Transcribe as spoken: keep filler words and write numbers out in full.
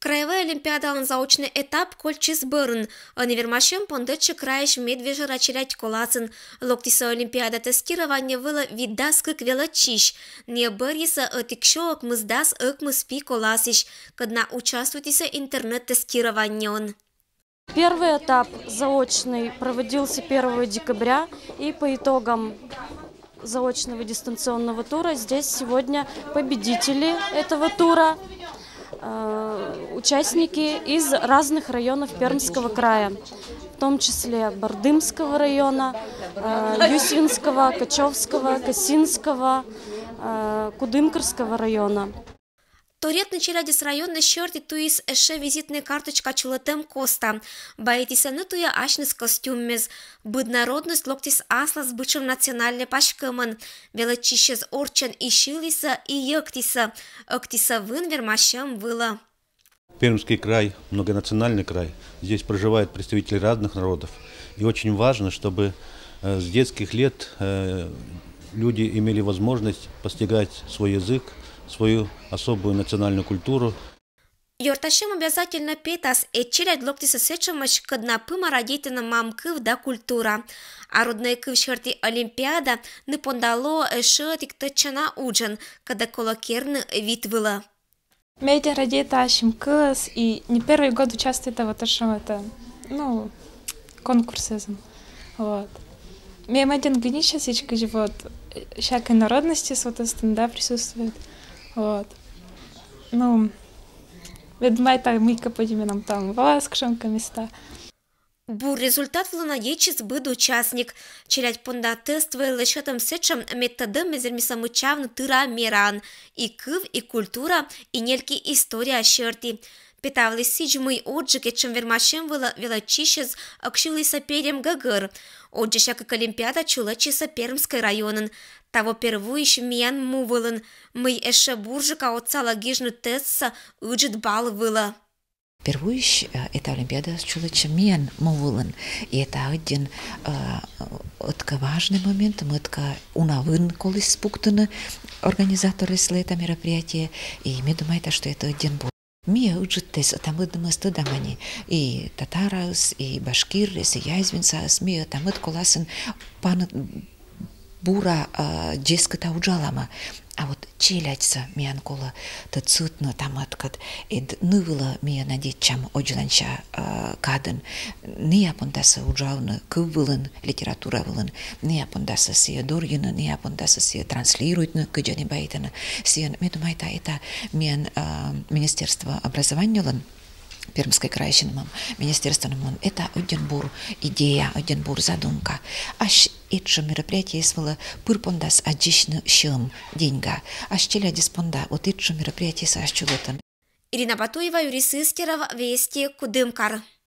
Краевой олимпиадалӧн заочнӧй этап кольччис бӧрын. Ӧні вермасьӧм пондӧдчӧ крайысь медвежӧра челядь коласын. Локтісӧ олимпиада тестирование вылӧ витдас кык велӧдчысь. Найӧ бӧрйисӧ ӧтик сё ӧкмысдас ӧкмыс пи коласысь, кӧдна участвуйтісӧ интернет-тестированиеын. Первый этап заочный проводился первого декабря, и по итогам заочного дистанционного тура здесь сегодня победители этого тура, э, участники из разных районов Пермского края, в том числе Бардымского района, э, Юсвинского, Качевского, Косинского, э, Кудымкарского района. Торйӧтны челядьӧс районнас серти туйыс ещӧ визитнӧй карточка чулӧтӧм коста. Баитісны туйӧ асьныс костюммес. Быд народность локтіс аслас бытшӧм национальнӧй паськӧмӧн. Велӧдчысьӧс орччӧн и сьылісӧ, и йӧктісӧ. Ӧктісӧ вын вермасьӧм вылӧ. Пермский край — многонациональный край. Здесь проживают представители разных народов. И очень важно, чтобы э, с детских лет э, люди имели возможность постигать свой язык, свою особую национальную культуру. Ёртасьӧм обязательно петас, и челядь локтісӧ сэтшӧмӧсь, кӧдна пӧ радейтӧны мам кыв да культура. А роднӧй кыв серти олимпиада ны понда лоӧ ещӧ ӧтик тӧдчана уджӧн, кодӧс колӧ керны вит вылӧ. Ме ӧдйӧ радейта ассьым кывйӧс, и не первый год участвуйта вот ещӧ это, ну, конкурсыс. Вот. Ме ӧдйӧ гиньӧ сейчас ичкыдз вот, э, всякой народности, соответственно, да, присутствует. Вот. Ну, ме думайта, мыйкӧ пӧди менам там вылас кутшӧмкӧ места. Бур результат вылӧ надейтчис быд участник. Челядь понда тест вӧлі сетӧм сэтшӧм, мед тӧдӧммӧ вермисны мыччавны тыра мераӧн: и кыв, и культура, и нельки история серти. Петавліс сідз, мый орджык этшӧм вермасьӧм вылӧ велӧдчысьӧс ӧксьылісӧ перйӧм гӧгӧр. Орддзысьяс кык олимпиада чулӧдчисӧ Пермскӧй районын. Таво первойысь миян му вылын, мый ещӧ бурджыка отсалӧ гижны тестсӧ ыджыд балл вылӧ. Первойысь, э, эта олимпиада чулӧдчӧ миян му вылын. И это ӧдйӧ, э, ӧтка важнӧй момент, мый ӧтка уна вын коліс пуктыны организаторъяслы это мероприятие. И ме думайта, что это ӧдйӧ бур. Миян ыджыд тӧ-, ӧта-мӧднымӧс тӧдам ӧні. И татараӧс, и башкирӧс, и язвинсаӧс, ми ӧта-мӧд коласын паныд бура, а, дзескыда уджалам. А вот челядьсӧ миян колӧ тӧдсӧдны ӧта-мӧдкӧд, эд ны вылӧ ми надейтчам ӧдзӧсся, а, кадын. Ная пондасӧ уджавны кыв вылын, литература вылын, ная пондасӧ сійӧс дорйыны, ная пондасӧ сійӧс транслируйтны, кыдз ӧні баитӧны. Сійӧн, ме думайта, это миян, а, министерство образованиелӧн, Пермскӧй крайысь нинӧм министерстволӧн, это ӧдйӧ бур идея, ӧдйӧ бур задумка. Ас этшӧм мероприятиеыс вылӧ пыр пондас аддзысьны сьӧм, деньга. Ас челядьыс понда вот этшӧм мероприятиесӧ ас чулӧтӧн. Ирина Батуева, Юрий Сыстеров, Вести, Кудымкар.